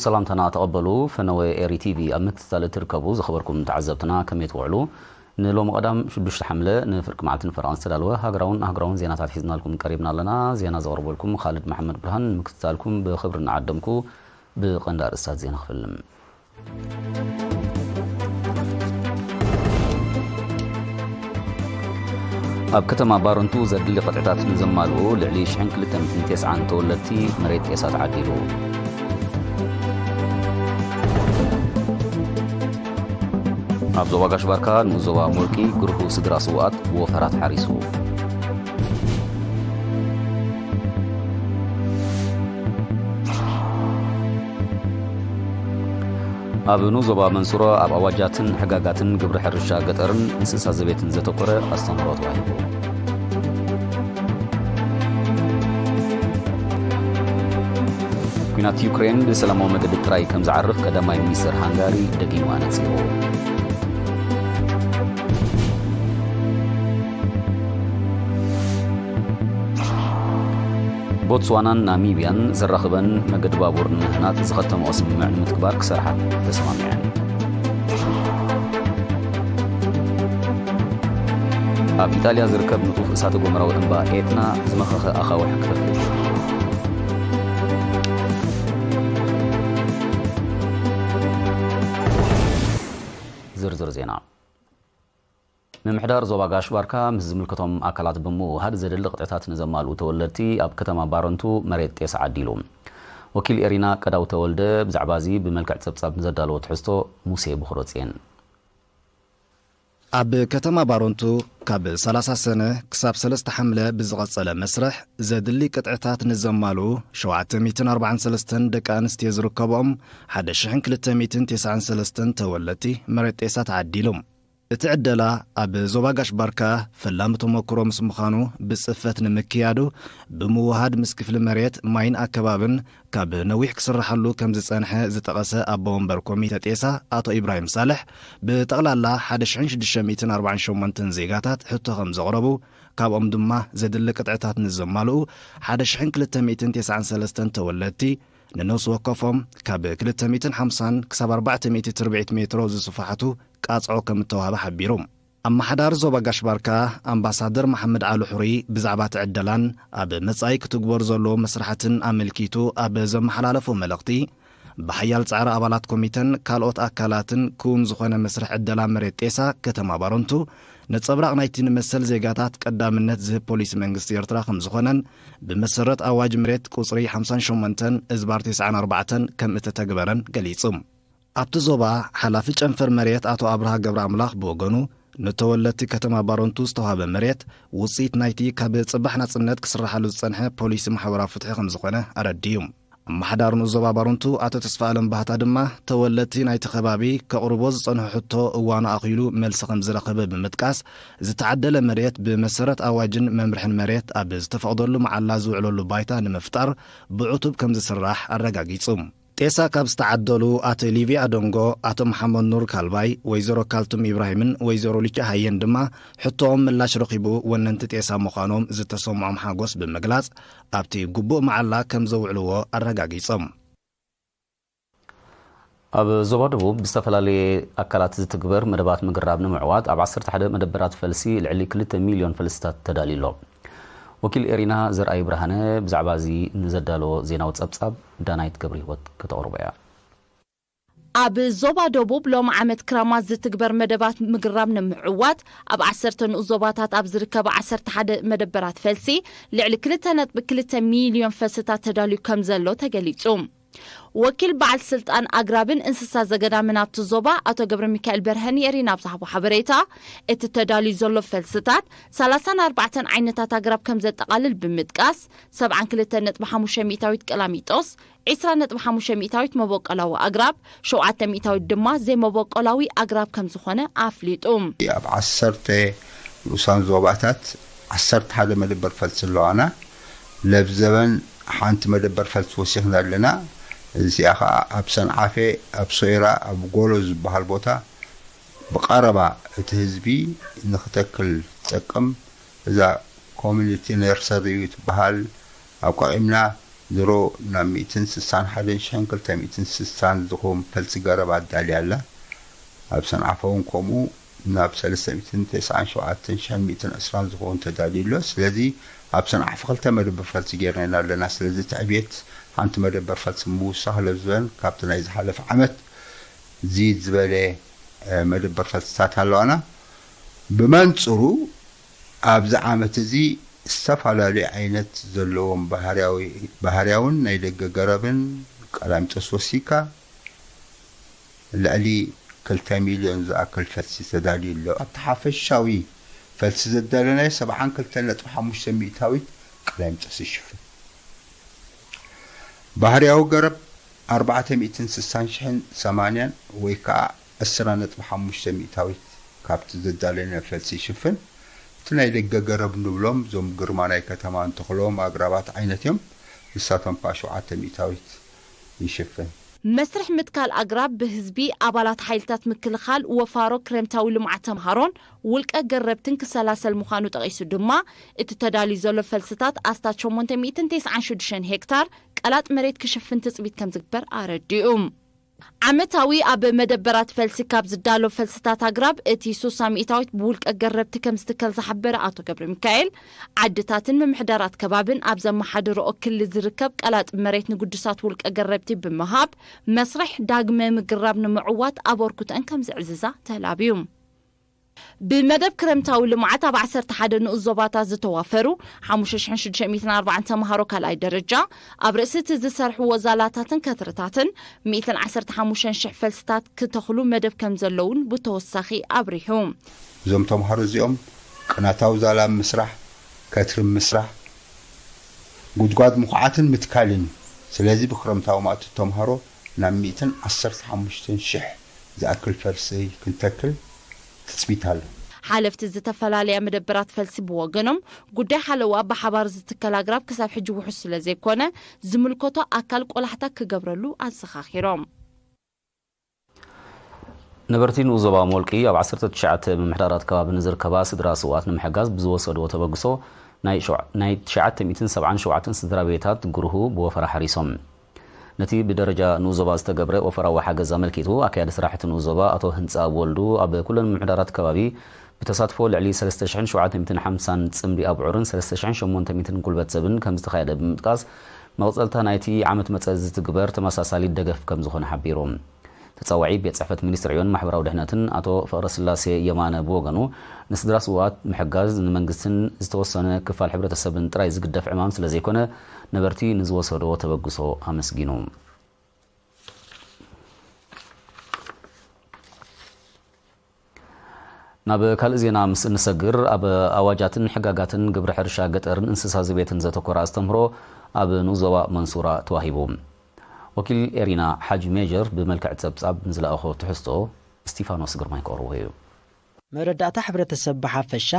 ሰላምታና ተቐበሉ። ፈነወ ኤሪ ቲቪ ኣብ ምክትታል እትርከቡ ዝኸበርኩም ተዓዘብትና ከመይ ትውዕሉ? ንሎሚ ቀዳም ሽዱሽተ ሓምለ ንፍርቂ መዓልቲ ንፈረቓን ዝተዳለወ ሃገራውን ኣህጉራውን ዜናታት ሒዝናልኩም ቀሪብና ኣለና። ዜና ዘቕርበልኩም ካልድ መሓመድ ብርሃን፣ ንምክትታልኩም ብኽብሪ እናዓደምኩ ብቐንዲ ኣርእስታት ዜና ክፍልም። ኣብ ከተማ ባረንቱ ዘድሊ ቅጥዕታት ንዘማልኡ ልዕሊ ሽሕን ክልተ ሚእትን ተስዓን ተወለድቲ መሬት ጤሳ ተዓዲሉ። ኣብ ዞባ ጋሽ ባርካ ንኡስ ዞባ ሞልቂ ግርሁ ስድራ ስውኣት ብወፈራ ተሓሪሱ። ኣብ ንኡስ ዞባ መንሱሮ ኣብ ኣዋጃትን ሕጋጋትን ግብሪ ሕርሻ ገጠርን እንስሳ ዘቤትን ዘተኮረ ኣስተምህሮ ተዋሂቡ። ኲናት ዩክሬን ብሰላማዊ መገዲ ጥራይ ከም ዝዓርፍ ቀዳማይ ሚኒስተር ሃንጋሪ ደጊሙ ኣነጺሩ። ቦትስዋናን ናሚብያን ዘራኽበን መገዲ ባቡር ንምህናጽ ዝኸተምኦ ስምምዕ ንምትግባር ክሰርሓ ተሰማሚዐን። ኣብ ኢጣልያ ዝርከብ ንጡፍ እሳተ ጎመራዊ እምባ ኤትና ዝመኸኸ ኣኻውሕ ክኸፍት እዩ። ዝርዝር ዜና። ምምሕዳር ዞባ ጋሽ ባርካ ምስ ዝምልከቶም ኣካላት ብምውሃድ ዘድሊ ቅጥዕታት ንዘማልኡ ተወለድቲ ኣብ ከተማ ባረንቱ መሬት ጤሳ ዓዲሉ። ወኪል ኤሪና ቀዳው ተወልደ ብዛዕባ እዚ ብመልክዕ ጸብጻብ ንዘዳለዎ ትሕዝቶ ሙሴ ብኽሮጽየን። ኣብ ከተማ ባረንቱ ካብ ሰላሳ ሰነ ክሳብ ሰለስተ ሓምለ ብዝቐጸለ መስርሕ ዘድሊ ቅጥዕታት ንዘማልኡ ሸውዓተ ሚእትን ኣርባዓን ሰለስተን ደቂ ኣንስትዮ ዝርከብኦም ሓደ ሽሕን ክልተ ሚእትን ተስዓን ሰለስተን ተወለድቲ መሬት ጤሳ ተዓዲሉ። እቲ ዕደላ ኣብ ዞባ ጋሽ ባርካ ፈላሚ ተመክሮ ምስ ምዃኑ ብጽፈት ንምክያዱ ብምውሃድ ምስ ክፍሊ መሬት ማይን ኣከባብን ካብ ነዊሕ ክስርሓሉ ከም ዝጸንሐ ዝጠቐሰ ኣቦ ወንበር ኮሚተ ጤሳ ኣቶ ኢብራሂም ሳልሕ ብጠቕላላ ሓደ ሽሕን ሽዱሽተ ሚእትን ኣርባዓን ሸሞንተን ዜጋታት ሕቶ ከም ዘቕረቡ ካብኦም ድማ ዘድሊ ቅጥዕታት ንዘማልኡ ሓደ ሽሕን ክልተ ሚእትን ተስዓን ሰለስተን ተወለድቲ ንነፍሲ ወከፎም ካብ ክልተ ሚእትን ሓምሳን ክሳብ ኣርባዕተ ሚእቲ ትርብዒት ሜትሮ ዝስፋሕቱ ቃጽዖ ከም እተዋህበ ሓቢሩ። ኣመሓዳሪ ዞባ ጋሽ ባርካ ኣምባሳደር መሓመድ ዓሊ ሑሪ ብዛዕባ እቲ ዕደላን ኣብ መጻኢ ክትግበሩ ዘለዎ መስራሕትን ኣመልኪቱ ኣብ ዘመሓላለፎ መልእኽቲ ብሓያል ጻዕሪ ኣባላት ኮሚተን ካልኦት ኣካላትን ክውን ዝኾነ መስርሕ ዕደላ መሬት ጤሳ ከተማ ባረንቱ ነጸብራቕ ናይቲ ንመሰል ዜጋታት ቀዳምነት ዝህብ ፖሊሲ መንግስቲ ኤርትራ ከም ዝኾነን ብመሰረት ኣዋጅ መሬት ቁጽሪ ሓምሳን ሸሞንተን እዝባር ተስዓን ኣርባዕተን ከም እተተግበረን ገሊጹ። ኣብቲ ዞባ ሓላፊ ጨንፈር መሬት ኣቶ ኣብርሃ ገብረ ኣምላኽ ብወገኑ ንተወለድቲ ከተማ ባረንቱ ዝተዋህበ መሬት ውጽኢት ናይቲ ካብ ጽባሕ ናጽነት ክስርሓሉ ዝጸንሐ ፖሊሲ ማሕበራዊ ፍትሒ ከም ዝኾነ ኣረዲኡ። ኣመሓዳሪ ንኡስ ዞባ ባረንቱ ኣቶ ተስፋ ኣለም ባህታ ድማ ተወለድቲ ናይቲ ከባቢ ከቕርቦ ዝጸንሑ ሕቶ እዋኑ ኣኺሉ መልሲ ከም ዝረኸበ ብምጥቃስ ዝተዓደለ መሬት ብመሰረት ኣዋጅን መምርሕን መሬት ኣብ ዝተፈቕደሉ መዓላ ዝውዕለሉ ባይታ ንምፍጣር ብዕቱብ ከም ዝስራሕ ኣረጋጊጹ። ጤሳ ካብ ዝተዓደሉ ኣቶ ሊቪ ኣዶንጎ፣ ኣቶ መሓመድ ኑር ካልባይ፣ ወይዘሮ ካልቱም ኢብራሂምን ወይዘሮ ሊቻ ሃየን ድማ ሕቶኦም ምላሽ ረኺቡ ወነንቲ ጤሳ ምዃኖም ዝተሰምዖም ሓጎስ ብምግላጽ ኣብቲ ግቡእ መዓላ ከም ዘውዕልዎ ኣረጋጊጾም። ኣብ ዞባ ደቡብ ብዝተፈላለየ ኣካላት ዝትግበር መደባት ምግራብ ንምዕዋት ኣብ ዓሰርተ ሓደ መደበራት ፈልሲ ልዕሊ ክልተ ሚልዮን ፈልስታት ተዳልዩ ኣሎ። ወኪል ኤሪና ዘርኣይ ብርሃነ ብዛዕባ እዚ ንዘዳለዎ ዜናዊ ጸብጻብ ዳናይት ገብረ ህይወት ከተቕርቦ እያ። ኣብ ዞባ ደቡብ ሎም ዓመት ክራማት ዝትግበር መደባት ምግራብ ንምዕዋት ኣብ ዓሰርተ ንኡስ ዞባታት ኣብ ዝርከባ ዓሰርተ ሓደ መደበራት ፈልሲ ልዕሊ ክልተ ነጥቢ ክልተ ሚልዮን ፈልስታት ተዳልዩ ከም ዘሎ ተገሊጹ። ወኪል በዓል ስልጣን ኣግራብን እንስሳ ዘገዳምን ኣብቲ ዞባ ኣቶ ገብረ ሚካኤል በርሀ ንኤሪና ኣብ ዝሃቦ ሓበሬታ፣ እቲ ተዳልዩ ዘሎ ፈልስታት ሰላሳን ኣርባዕተን ዓይነታት ኣግራብ ከም ዘጠቓልል ብምጥቃስ፣ ሰብዓን ክልተን ነጥቢ ሓሙሽተ ሚእታዊት ቀላሚጦስ፣ ዒስራን ነጥቢ ሓሙሽተ ሚእታዊት መበቆላዊ ኣግራብ፣ ሸውዓተ ሚእታዊት ድማ ዘይመበቆላዊ ኣግራብ ከም ዝኾነ ኣፍሊጡ። ኣብ ዓሰርተ ንኡሳን ዞባታት ዓሰርተ ሓደ መደበር ፈልሲ ኣለዋና። ለብዘበን ሓንቲ መደበር ፈልሲ ወሲኽና ኣለና። እዚኣ ኸዓ ኣብ ሰንዓፌ፣ ኣብ ሶይራ፣ ኣብ ጎሎ ዝበሃል ቦታ ብቐረባ እቲ ህዝቢ ንኽተክል ትጠቅም። እዛ ኮሚኒቲ ነርሰሪ እዩ ትበሃል። ኣቋቒምና ድሮ ናብ ሚእትን ስሳን ሓደን ሽሕን ክልተ ሚእትን ስሳን ዝኸውን ፈልሲ ገረብ ኣዳልያ ኣላ። ኣብ ሰንዓፈ እውን ከምኡ ናብ ሰለስተ ሚእትን ተስዓን ሸውዓተን ሽሕን ሚእትን ዕስራን ዝኸውን ተዳልዩ ኣሎ። ስለዚ ኣብ ሰንዓፈ ክልተ መደበር ፈልሲ ጌርና ኢና ኣለና። ስለዚ እቲ ዕብየት ሓንቲ መደበር ፈልሲ ምውሳኽ ለዝበን ካብቲ ናይ ዝሓለፈ ዓመት ዝይድ ዝበለ መደበር ፈልስታት ኣለዋና። ብመንፅሩ ኣብዚ ዓመት እዚ ዝተፈላለዩ ዓይነት ዘለዎም ባህርያውን ናይ ደገ ገረብን ቀላሚጦስ ወሲካ ልዕሊ ክልተ ሚልዮን ዝኣክል ፈልሲ ተዳልዩ ኣሎ። ኣብቲ ሓፈሻዊ ፈልሲ ዘዳለናዮ ሰብዓን ክልተን ነጥቢ ሓሙሽተ ሚእታዊት ቀላሚጦስ ይሽፍን። ባህርያዊ ገረብ ኣርባዕተ ሚእትን ስሳን ሽሕን ሰማንያን ወይ ከዓ ዕስራ ነጥቢ ሓሙሽተ ሚእታዊት ካብቲ ዘዳለናዮ ፈልሲ ይሽፍን። እቲ ናይ ደገ ገረብ ንብሎም እዞም ግርማ ናይ ከተማ እንተኽሎም ኣግራባት ዓይነት እዮም። ንሳቶም ከዓ ሸውዓተ ሚእታዊት ይሽፍን። መስርሕ ምትካል ኣግራብ ብህዝቢ፣ ኣባላት ሓይልታት ምክልኻል፣ ወፋሮ ክረምታዊ ልምዓት ተምሃሮን ውልቀ ገረብትን ክሰላሰል ምዃኑ ጠቒሱ ድማ፣ እቲ ተዳልዩ ዘሎ ፈልስታት ኣስታት ሸሞንተ ሚእትን ተስዓን ሽዱሽተን ሄክታር ቀላጥ መሬት ክሽፍን ትፅቢት ከም ዝግበር ኣረዲኡ። ዓመታዊ ኣብ መደበራት ፈልሲ ካብ ዝዳሎ ፈልስታት ኣግራብ እቲ ሱሳ ሚእታዊት ብውልቀ ገረብቲ ከም ዝትከል ዝሓበረ ኣቶ ገብረ ሚካኤል፣ ዓድታትን ምምሕዳራት ከባብን ኣብ ዘመሓድርኦ ክሊ ዝርከብ ቀላጥ መሬት ንግዱሳት ውልቀ ገረብቲ ብምሃብ መስርሕ ዳግመ ምግራብ ንምዕዋት ኣበርክቶአን ከም ዝዕዝዛ ተላብዩ። ብመደብ ክረምታዊ ልምዓት ኣብ ዓሰርተ ሓደ ንኡስ ዞባታት ዝተዋፈሩ ሓሙሽተ ሽሕን ሽዱሽተ ሚእትን ኣርባዓን ተምሃሮ ካልኣይ ደረጃ ኣብ ርእሲ እቲ ዝሰርሕዎ ዛላታትን ከትርታትን ሚእትን ዓሰርተ ሓሙሽተን ሽሕ ፈልስታት ክተኽሉ መደብ ከም ዘለውን ብተወሳኺ ኣብሪሁ። እዞም ተምሃሮ እዚኦም ቅናታዊ ዛላ ምስራሕ፣ ከትሪ ምስራሕ፣ ጉድጓድ ምኹዓትን ምትካልን እዩ። ስለዚ ብክረምታዊ ማእቶት ተምሃሮ ናብ ሚእትን ዓሰርተ ሓሙሽተን ሽሕ ዝኣክል ፈልሲ ክንተክል ትፅቢት ኣሎ። ሓለፍቲ ዝተፈላለያ መደበራት ፈልሲ ብወገኖም፣ ጉዳይ ሓለዋ ብሓባር ዝትከል ኣግራብ ክሳብ ሕጂ ውሑስ ስለዘይኮነ፣ ዝምልከቶ ኣካል ቆላሕታ ክገብረሉ ኣዘኻኺሮም። ነበርቲ ንኡስ ዞባ ሞልቂ ኣብ ዓሰርተ ትሽዓተ ምምሕዳራት ከባቢ ንዝርከባ ስድራ ስውኣት ንምሕጋዝ ብዝወሰድዎ ተበግሶ ናይ ሸው- ናይ ትሽዓተ ሚእትን ሰብዓን ሸውዓተን ስድራ ቤታት ግርሁ ብወፈራ ሓሪሶም። ነቲ ብደረጃ ንኡስ ዞባ ዝተገብረ ወፈራዊ ሓገዝ ኣመልኪቱ ኣካያዲ ስራሕ እቲ ንኡስ ዞባ ኣቶ ህንጻ ወልዱ ኣብ ኩለን ምምሕዳራት ከባቢ ብተሳትፎ ልዕሊ ሰለስተ ሽሕን ሸውዓተ ሚእትን ሓምሳን ጽምዲ ኣብዑርን ሰለስተ ሽሕን ሸሞንተ ሚእትን ጉልበት ሰብን ከም ዝተኻየደ ብምጥቃስ መቕጸልታ ናይቲ ዓመት መጸ ዝትግበር ተመሳሳሊ ደገፍ ከም ዝኾነ ሓቢሩ። ተጻዋዒ ቤት ጽሕፈት ሚኒስትሪ ዕዮን ማሕበራዊ ድሕነትን ኣቶ ፍቕረስላሴ የማነ ብወገኑ፣ ንስድራ ስውኣት ምሕጋዝ ንመንግስትን ዝተወሰነ ክፋል ሕብረተሰብን ጥራይ ዝግደፍ ዕማም ስለዘይኮነ፣ ነበርቲ ንዝወሰድዎ ተበግሶ ኣመስጊኑ። ናብ ካልእ ዜና ምስ እንሰግር፣ ኣብ ኣዋጃትን ሕጋጋትን ግብሪ ሕርሻ ገጠርን እንስሳ ዘቤትን ዘተኮረ ኣስተምህሮ ኣብ ንኡስ ዞባ መንሱራ ተዋሂቡ። ወኪል ኤሪና ሓጅ ሜጀር ብመልክዕ ጸብጻብ ንዝለኣኾ ትሕዝቶ እስቲፋኖስ ግርማይ ከቕርቦ እዩ። መረዳእታ ሕብረተሰብ ብሓፈሻ፣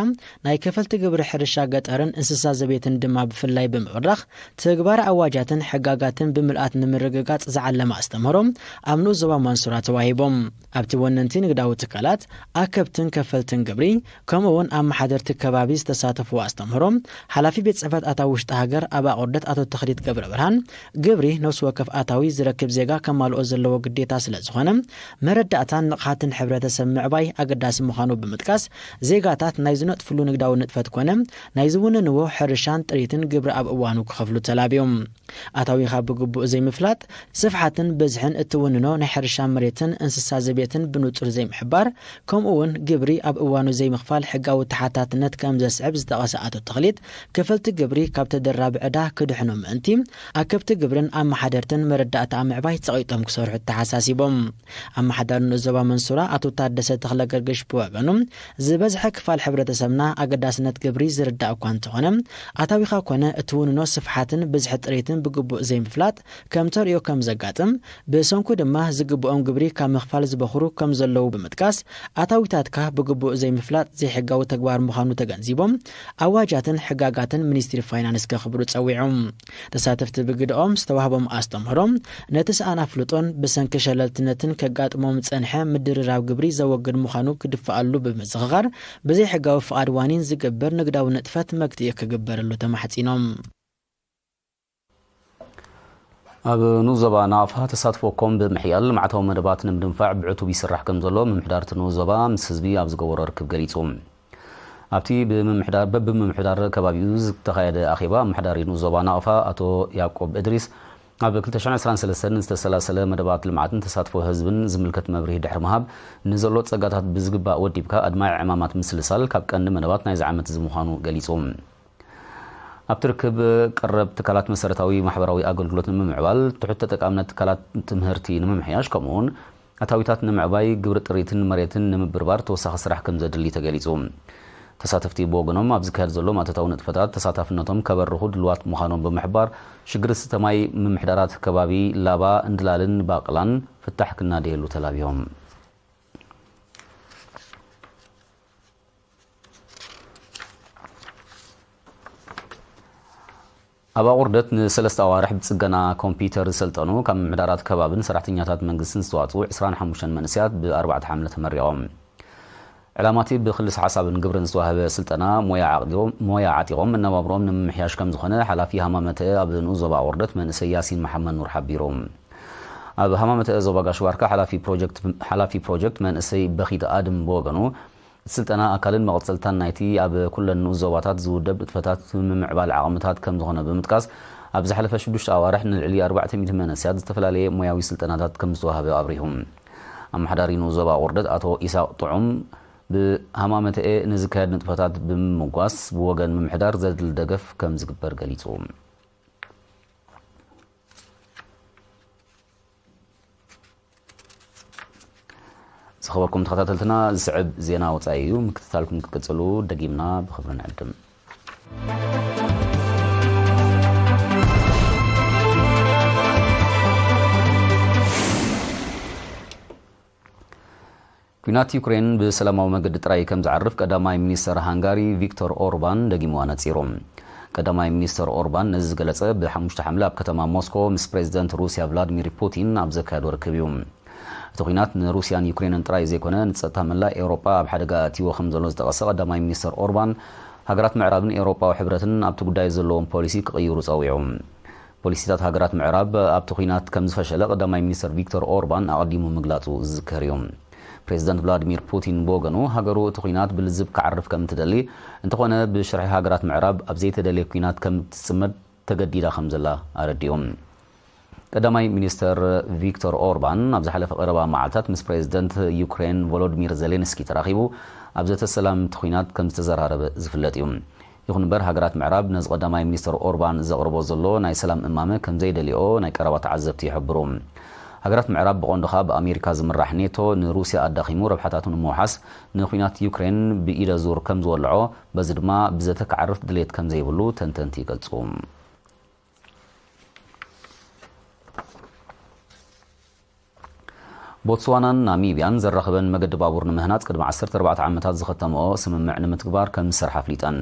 ናይ ከፈልቲ ግብሪ ሕርሻ ገጠርን እንስሳ ዘቤትን ድማ ብፍላይ ብምብራኽ፣ ትግባረ ኣዋጃትን ሕጋጋትን ብምልኣት ንምርግጋጽ ዝዓለመ ኣስተምህሮ ኣብ ንኡስ ዞባ ማንሱራ ተዋሂቦም። ኣብቲ ወነንቲ ንግዳዊ ትካላት፣ ኣከብትን ከፈልትን ግብሪ፣ ከምኡ እውን ኣመሓደርቲ ከባቢ ዝተሳተፍዎ ኣስተምህሮ፣ ሓላፊ ቤት ጽሕፈት ኣታዊ ውሽጢ ሃገር ኣብ ኣቑርደት ኣቶ ተኽሊት ገብረብርሃን፣ ግብሪ ነፍሲ ወከፍ ኣታዊ ዝረክብ ዜጋ ከማልኦ ዘለዎ ግዴታ ስለ ዝኾነ፣ መረዳእታን ንቕሓትን ሕብረተሰብ ምዕባይ ኣገዳሲ ምዃኑ ብምጥቃስ፣ ዜጋታት ናይ ዝነጥፍሉ ንግዳዊ ንጥፈት ኮነ ናይ ዝውንንዎ ሕርሻን ጥሪትን ግብሪ ኣብ እዋኑ ክኸፍሉ ተላብዮም። ኣታዊኻ ብግቡእ ዘይምፍላጥ፣ ስፍሓትን ብዝሕን እትውንኖ ናይ ሕርሻ መሬትን እንስሳ ዘቤትን ብንጹር ዘይምሕባር፣ ከምኡ እውን ግብሪ ኣብ እዋኑ ዘይምኽፋል ሕጋዊ ተሓታትነት ከም ዘስዕብ ዝጠቐሰ ኣቶ ተኽሊት፣ ከፈልቲ ግብሪ ካብ ተደራቢ ዕዳ ክድሕኑ ምእንቲ፣ ኣከብቲ ግብርን ኣመሓደርትን መረዳእታ ኣብ ምዕባይ ጸቒጦም ክሰርሑ ተሓሳሲቦም። ኣመሓዳሪ ንኡስ ዞባ መንሱራ ኣቶ ታደሰ ተኽለ ገርግሽ ብወገኑ፣ ዝበዝሐ ክፋል ሕብረተሰብና ኣገዳስነት ግብሪ ዝርዳእ እኳ እንተኾነ፣ ኣታዊኻ ኮነ እትውንኖ ስፍሓትን ብዝሒ ጥሪትን ብግቡእ ዘይምፍላጥ ከም ተርእዮ ከም ዘጋጥም፣ ብሰንኩ ድማ ዝግብኦም ግብሪ ካብ ምኽፋል ዝበኹሩ ከም ዘለዉ ብምጥቃስ፣ ኣታዊታትካ ብግቡእ ዘይምፍላጥ ዘይሕጋዊ ተግባር ምዃኑ ተገንዚቦም፣ ኣዋጃትን ሕጋጋትን ሚኒስትሪ ፋይናንስ ከኽብሩ ጸዊዖም። ተሳተፍቲ ብግደኦም ዝተዋህቦም ኣስተምህሮ፣ ነቲ ሰኣን ኣፍልጦን ብሰንኪ ሸለልትነትን ከጋጥሞም ዝጸንሐ ምድርራብ ግብሪ ዘወግድ ምዃኑ ክድፍኣሉ ብምዝኽኻር፣ ብዘይሕጋዊ ፍቓድ ዋኒን ዝግበር ንግዳዊ ንጥፈት መግትኢ ክግበረሉ ተማሕጺኖም። ኣብ ንኡስ ዞባ ናቕፋ ተሳትፎ ኮም ብምሕያል ልምዓታዊ መደባት ንምድንፋዕ ብዕቱብ ይስራሕ ከም ዘሎ ምምሕዳር እቲ ንኡስ ዞባ ምስ ህዝቢ ኣብ ዝገበሮ ርክብ ገሊጹ። ኣብቲ ብምምሕዳር በብምምሕዳር ከባቢኡ ዝተኻየደ ኣኼባ ኣመሓዳሪ ንኡስ ዞባ ናቕፋ ኣቶ ያዕቆብ እድሪስ ኣብ ክልተ ሽሕን ዕስራን ሰለስተን ዝተሰላሰለ መደባት ልምዓትን ተሳትፎ ህዝብን ዝምልከት መብርሂ ድሕሪ ምሃብ ንዘሎ ጸጋታት ብዝግባእ ወዲብካ ኣድማዒ ዕማማት ምስልሳል ካብ ቀንዲ መደባት ናይዚ ዓመት እዚ ምዃኑ ገሊጹ። ኣብቲ ርክብ ቀረብ ትካላት መሰረታዊ ማሕበራዊ ኣገልግሎት ንምምዕባል፣ ትሑት ተጠቃምነት ትካላት ትምህርቲ ንምምሕያሽ፣ ከምኡውን ኣታዊታት ንምዕባይ ግብሪ ጥሪትን መሬትን ንምብርባር ተወሳኺ ስራሕ ከም ዘድሊ ተገሊጹ። ተሳተፍቲ ብወገኖም ኣብ ዝካየድ ዘሎ ማእቶታዊ ንጥፈታት ተሳታፍነቶም ከበርኹ ድልዋት ምዃኖም ብምሕባር፣ ሽግር ዝስተ ማይ ምምሕዳራት ከባቢ ላባ እንድላልን ባቕላን ፍታሕ ክናደየሉ ተላብዮም። ኣብ ኣቑርደት ንሰለስተ ኣዋርሕ ብጽገና ኮምፒውተር ዝሰልጠኑ ካብ ምምሕዳራት ከባብን ሰራሕተኛታት መንግስትን ዝተዋጽኡ ዕስራን ሓሙሽተን መንእሰያት ብ ኣርባዕተ ሓምለ ተመሪቖም። ዕላማቲ ብክልስ ሓሳብን ግብርን ዝተዋህበ ስልጠና ሞያ ዓቕዲቦም፣ ሞያ ዓጢቖም መነባብሮም ንምምሕያሽ ከም ዝኾነ ሓላፊ ሃማመተ ኣብ ንኡስ ዞባ ኣቑርደት መንእሰይ ያሲን መሓመድ ኑር ሓቢሩ። ኣብ ሃማመተ ዞባ ጋሽ ባርካ ሓላፊ ፕሮጀክት፣ ሓላፊ ፕሮጀክት መንእሰይ በኺት ኣድም ብወገኑ፣ እቲ ስልጠና ኣካልን መቐጸልታን ናይቲ ኣብ ኩለን ንኡስ ዞባታት ዝውደብ ንጥፈታት ምምዕባል ዓቕምታት ከም ዝኾነ ብምጥቃስ፣ ኣብ ዝሓለፈ ሽዱሽተ ኣዋርሕ ንልዕሊ ኣርባዕተ ሚእቲ መንእሰያት ዝተፈላለየ ሞያዊ ስልጠናታት ከም ዝተዋህበ ኣብሪሁ። ኣመሓዳሪ ንኡስ ዞባ ቁርደት ኣቶ ኢሳቕ ጥዑም፣ ብሃማመተኤ ንዝካየድ ንጥፈታት ብምምጓስ፣ ብወገን ምምሕዳር ዘድሊ ደገፍ ከም ዝግበር ገሊጹ። ዝኸበርኩም ተኸታተልትና፣ ዝስዕብ ዜና ወጻኢ እዩ። ምክትታልኩም ክትቅጽሉ ደጊምና ብኽብሪ ንዕድም። ኲናት ዩክሬን ብሰላማዊ መገዲ ጥራይ ከም ዝዓርፍ ቀዳማይ ሚኒስተር ሃንጋሪ ቪክቶር ኦርባን ደጊሙ ኣነጺሩ። ቀዳማይ ሚኒስተር ኦርባን ነዚ ዝገለጸ ብሓሙሽተ ሓምለ ኣብ ከተማ ሞስኮ ምስ ፕሬዚደንት ሩስያ ቭላድሚር ፑቲን ኣብ ዘካየዶ ርክብ እዩ። እቲ ኲናት ንሩስያን ዩክሬንን ጥራይ ዘይኮነ፣ ንጸጥታ መላእ ኤውሮጳ ኣብ ሓደጋ ኣእትይዎ ከም ዘሎ ዝጠቐሰ ቀዳማይ ሚኒስተር ኦርባን፣ ሃገራት ምዕራብን ኤውሮጳዊ ሕብረትን ኣብቲ ጉዳይ ዘለዎም ፖሊሲ ክቕይሩ ጸዊዑ። ፖሊሲታት ሃገራት ምዕራብ ኣብቲ ኲናት ከም ዝፈሸለ ቀዳማይ ሚኒስተር ቪክቶር ኦርባን ኣቐዲሙ ምግላጹ ዝዝከር እዩ። ፕሬዚደንት ቭላድሚር ፑቲን ብወገኑ፣ ሃገሩ እቲ ኲናት ብልዝብ ክዓርፍ ከም እትደሊ፣ እንተኾነ ብሽርሒ ሃገራት ምዕራብ ኣብ ዘይተደልየ ኲናት ከም እትጽመድ ተገዲዳ ከም ዘላ ኣረዲኡ። ቀዳማይ ሚኒስተር ቪክቶር ኦርባን ኣብ ዝሓለፈ ቀረባ መዓልታት ምስ ፕሬዚደንት ዩክሬን ቮሎዲሚር ዜሌንስኪ ተራኺቡ ኣብ ዘተ ሰላም እቲ ኲናት ከም ዝተዘራረበ ዝፍለጥ እዩ። ይኹን እምበር፣ ሃገራት ምዕራብ ነዚ ቀዳማይ ሚኒስተር ኦርባን ዘቕርቦ ዘሎ ናይ ሰላም እማመ ከም ዘይደልዮ ናይ ቀረባ ተዓዘብቲ ይሕብሩ። ሃገራት ምዕራብ፣ ብቐንዱ ኸኣ ብኣሜሪካ ዝምራሕ ኔቶ፣ ንሩስያ ኣዳኺሙ ረብሓታቱ ንምውሓስ ንኲናት ዩክሬን ብኢደ ዙር ከም ዝወልዖ፣ በዚ ድማ ብዘተ ክዓርፍ ድሌት ከም ዘይብሉ ተንተንቲ ይገልጹ። ቦትስዋናን ናሚብያን ዘራኽበን መገዲ ባቡር ንምህናጽ ቅድሚ ዓሰርተ ኣርባዕተ ዓመታት ዝኸተምኦ ስምምዕ ንምትግባር ከም ዝሰርሓ ኣፍሊጠን።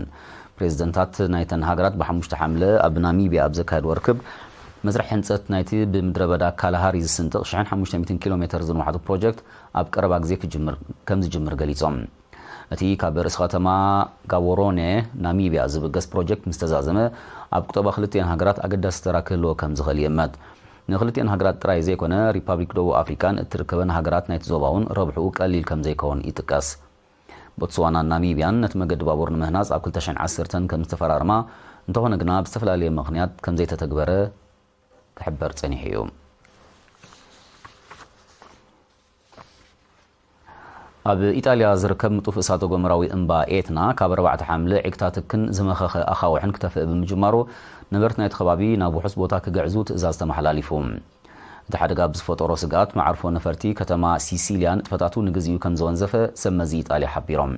ፕሬዚደንታት ናይተን ሃገራት ብሓሙሽተ ሓምለ ኣብ ናሚብያ ኣብ ዘካየድዎ ርክብ፣ መስርሕ ህንጸት ናይቲ ብምድረ በዳ ካላሃሪ ዝስንጥቕ ሽሕን ሓሙሽተ ሚእትን ኪሎ ሜተር ዝንውሓቱ ፕሮጀክት ኣብ ቀረባ ግዜ ክጅምር፣ ከም ዝጅምር ገሊጾም። እቲ ካብ ርእሲ ከተማ ጋቦሮኔ ናሚብያ ዝብገስ ፕሮጀክት ምስ ተዛዘመ፣ ኣብ ቁጠባ ክልቲኤን ሃገራት ኣገዳሲ ተራ ክህልዎ ከም ዝኽእል ይእመት። ንክልቲኤን ሃገራት ጥራይ ዘይኮነ፣ ሪፓብሊክ ደቡብ ኣፍሪቃን እትርከበን ሃገራት ናይቲ ዞባ እውን ረብሕኡ ቀሊል ከም ዘይከውን ይጥቀስ። ቦትስዋናን ናሚብያን ነቲ መገዲ ባቡር ንምህናጽ ኣብ ክልተ ሽሕን ዓሰርተን ከም ዝተፈራረማ፣ እንተኾነ ግና ብዝተፈላለየ ምኽንያት ከም ዘይተተግበረ ክሕበር ጸኒሑ እዩ። ኣብ ኢጣልያ ዝርከብ ንጡፍ እሳተ ጎመራዊ እምባ ኤትና ካብ ኣርባዕተ ሓምለ ዒግታ ትክን ዝመኸኸ ኣኻውሕን ክተፍእ ብምጅማሩ፣ ነበርቲ ናይቲ ከባቢ ናብ ውሑስ ቦታ ክግዕዙ ትእዛዝ ተመሓላሊፉ። እቲ ሓደጋ ብዝፈጠሮ ስግኣት፣ መዓርፎ ነፈርቲ ከተማ ሲሲልያ ንጥፈታቱ ንግዚኡ ከም ዘወንዘፈ ሰብ መዚ ኢጣልያ ሓቢሮም።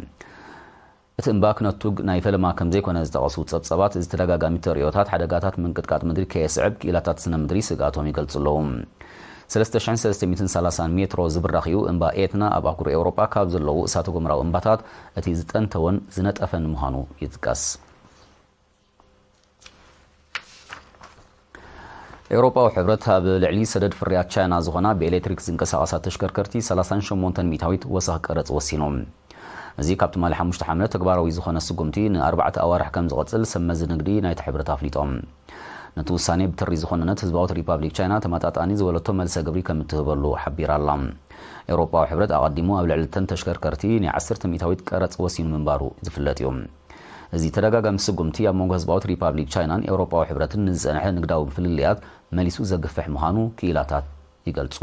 እቲ እምባ ክነቱግ ናይ ፈለማ ከም ዘይኮነ ዝጠቐሱ ጸብጻባት፣ እዚ ተደጋጋሚ ተርእዮታት ሓደጋታት ምንቅጥቃጥ ምድሪ ከየስዕብ ክኢላታት ስነ ምድሪ ስግኣቶም ይገልጹ ኣለዉ። ሰለስተ ሽሕን ሰለስተ ሚእትን ሰላሳን ሜትሮ ዝብራኽ እዩ እምባ ኤትና፣ ኣብ ኣህጉር ኤውሮጳ ካብ ዘለዉ እሳተ ጎመራዊ እምባታት እቲ ዝጠንተወን ዝነጠፈን ምዃኑ ይጥቀስ። ኤውሮጳዊ ሕብረት ኣብ ልዕሊ ሰደድ ፍርያት ቻይና ዝኾና ብኤሌክትሪክ ዝንቀሳቐሳ ተሽከርከርቲ ሰላሳን ሸሞንተን ሚእታዊት ወሰኽ ቀረጽ ወሲኑ። እዚ ካብ ትማሊ ሓሙሽተ ሓምለ ተግባራዊ ዝኾነ ስጉምቲ ንኣርባዕተ ኣዋርሕ ከም ዝቐጽል ሰብ መዚ ንግዲ ናይቲ ሕብረት ኣፍሊጦም። ነቲ ውሳኔ ብትሪ ዝኾነነት ህዝባዊት ሪፓብሊክ ቻይና ተመጣጣኒ ዝበለቶ መልሰ ግብሪ ከም እትህበሉ ሓቢራ ኣላ። ኤውሮጳዊ ሕብረት ኣቐዲሙ ኣብ ልዕሊ እተን ተሽከርከርቲ ናይ ዓሰርተ ሚእታዊት ቀረጽ ወሲኑ ምንባሩ ዝፍለጥ እዩ። እዚ ተደጋጋሚ ስጉምቲ ኣብ መንጎ ህዝባዊት ሪፓብሊክ ቻይናን ኤውሮጳዊ ሕብረትን ንዝጸንሐ ንግዳዊ ፍልልያት መሊሱ ዘግፍሕ ምዃኑ ክኢላታት ይገልጹ።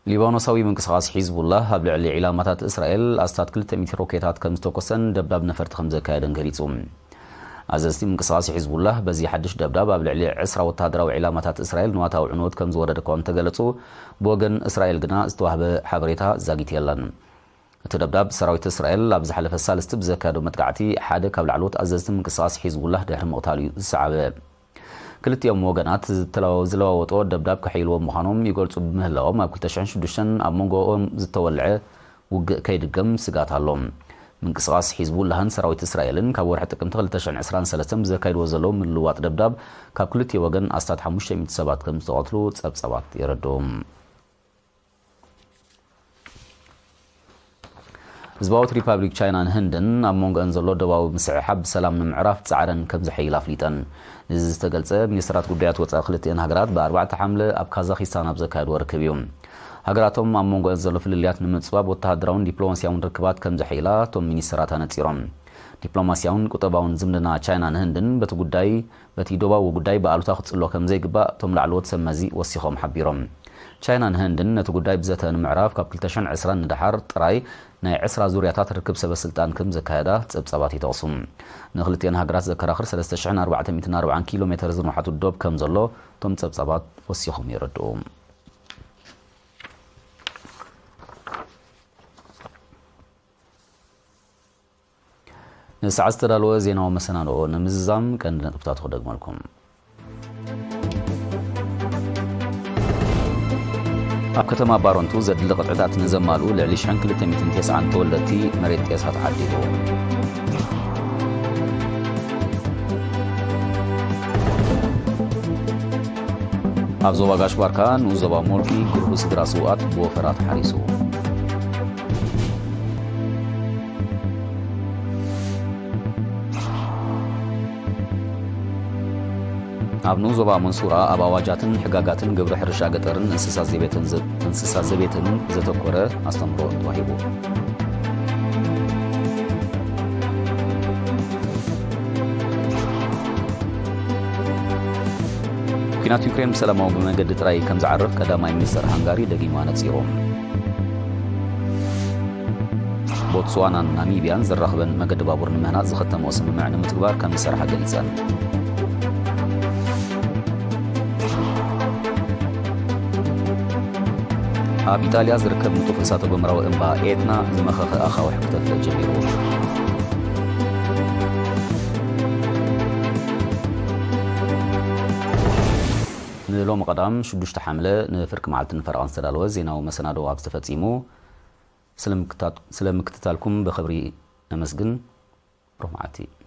ሊባኖሳዊ ምንቅስቓስ ሒዝቡላህ ኣብ ልዕሊ ዒላማታት እስራኤል ኣስታት ክልተ ሚእቲ ሮኬታት ከም ዝተኮሰን ደብዳብ ነፈርቲ ከም ዘካየደን ገሊጹ። ኣዘዝቲ ምንቅስቓስ ሒዝቡላህ በዚ ሓድሽ ደብዳብ ኣብ ልዕሊ ዕስራ ወተሃደራዊ ዒላማታት እስራኤል ንዋታዊ ዕንወት ከም ዝወረደ እኳ እንተገለጹ፣ ብወገን እስራኤል ግና ዝተዋህበ ሓበሬታ ዛጊት የለን። እቲ ደብዳብ ሰራዊት እስራኤል ኣብ ዝሓለፈ ሳልስቲ ብዘካየዶ መጥቃዕቲ ሓደ ካብ ላዕለዎት ኣዘዝቲ ምንቅስቓስ ሒዝቡላህ ድሕሪ ምቕታሉ እዩ ዝሰዓበ። ክልቲኦም ወገናት ዝተለዋ-፣ ዝለዋወጦ ደብዳብ ከሐይልዎም ምዃኖም ይገልጹ ብምህላዎም ኣብ ክልተ ሽሕን ሽዱሽተን ኣብ መንጎኦም ዝተወልዐ ውግእ ከይድገም ስጋት ኣሎ። ምንቅስቓስ ሒዝቡላህን ሰራዊት እስራኤልን ካብ ወርሒ ጥቅምቲ ክልተ ሽሕን ዕስራን ሰለስተን ብዘካይድዎ ዘለዉ ምልውዋጥ ደብዳብ ካብ ክልቲኡ ወገን ኣስታት ሓሙሽተ ሚእቲ ሰባት ከም ዝተቐትሉ ጸብጸባት የረድኡ። ህዝባዊት ሪፓብሊክ ቻይናን ህንድን ኣብ መንጎአን ዘሎ ዶባዊ ምስሕሓብ ብሰላም ንምዕራፍ ጻዕረን ከም ዘሐይል ኣፍሊጠን። እዚ ዝተገልጸ ሚኒስትራት ጉዳያት ወጻኢ ክልቲአን ሃገራት ብኣርባዕተ ሓምለ ኣብ ካዛኺስታን ኣብ ዘካየድዎ ርክብ እዩ። ሃገራቶም ኣብ መንጎአን ዘሎ ፍልልያት ንምጽባብ ወተሃደራውን ዲፕሎማስያውን ርክባት ከም ዘሐይላ እቶም ሚኒስትራት ኣነጺሮም። ዲፕሎማስያውን ቁጠባውን ዝምድና ቻይናን ህንድን በቲ ጉዳይ በቲ ዶባዊ ጉዳይ ብኣሉታ ክጽሎ ከም ዘይግባእ እቶም ላዕለዎት ሰብ መዚ ወሲኾም ሓቢሮም። ቻይናን ህንድን ነቲ ጉዳይ ብዘተ ንምዕራፍ ካብ ክልተ ሽሕን ዕስራን ንደሓር ጥራይ ናይ ዕስራ ዙርያታት ርክብ ሰበ ስልጣን ከም ዘካየዳ ጸብጻባት ይጠቕሱ። ንክልቲአን ሃገራት ዘከራኽር ሰለስተ ሽሕን ኣርባዕተ ሚእትን ኣርባዓን ኪሎ ሜተር ዝንውሓቱ ዶብ ከም ዘሎ እቶም ጸብጻባት ወሲኾም የረድኡ። ንሰዓት ዝተዳለወ ዜናዊ መሰናድኦ ንምዝዛም ቀንዲ ነጥብታቱ ክደግመልኩም። ኣብ ከተማ ባረንቱ ዘድሊ ቅጥዕታት ንዘማልኡ ልዕሊ ሽሕን ክልተ ሚእትን ተስዓን ተወለድቲ መሬት ጤሳ ተዓዲሉ። ኣብ ዞባ ጋሽ ባርካ ንኡስ ዞባ ሞልቂ ግሩህ ስድራ ስውኣት ብወፈራ ተሓሪሱ። ኣብ ንኡስ ዞባ መንሱራ ኣብ ኣዋጃትን ሕጋጋትን ግብሪ ሕርሻ ገጠርን እንስሳ ዘቤትን ዘ-፣ እንስሳ ዘቤትን ዘተኮረ ኣስተምህሮ ተዋሂቡ። ኲናት ዩክሬን ብሰላማዊ ብመንገዲ ጥራይ ከም ዝዓርፍ ቀዳማይ ሚኒስተር ሃንጋሪ ደጊሙ ኣነጺሩ። ቦትስዋናን ናሚብያን ዘራኽበን መገዲ ባቡር ንምህናጽ ዝኸተመኦ ስምምዕ ንምትግባር ከም ዝሰርሓ ገሊጸን። ኣብ ኢጣልያ ዝርከብ ንጡፍ እሳተ ጎመራዊ እምባ ኤትና ዝመኸኸ ኣኻውሕ ክተፍእ ጀሚሩ። ንሎሚ ቀዳም ሽዱሽተ ሓምለ ንፍርቂ መዓልትን ፈረቓን ዝተዳለወ ዜናዊ መሰናድኦ ኣብዚ ተፈጺሙ። ስለ ምክታት-፣ ስለ ምክትታልኩም ብኽብሪ ነመስግን። ብሩኽ መዓልቲ።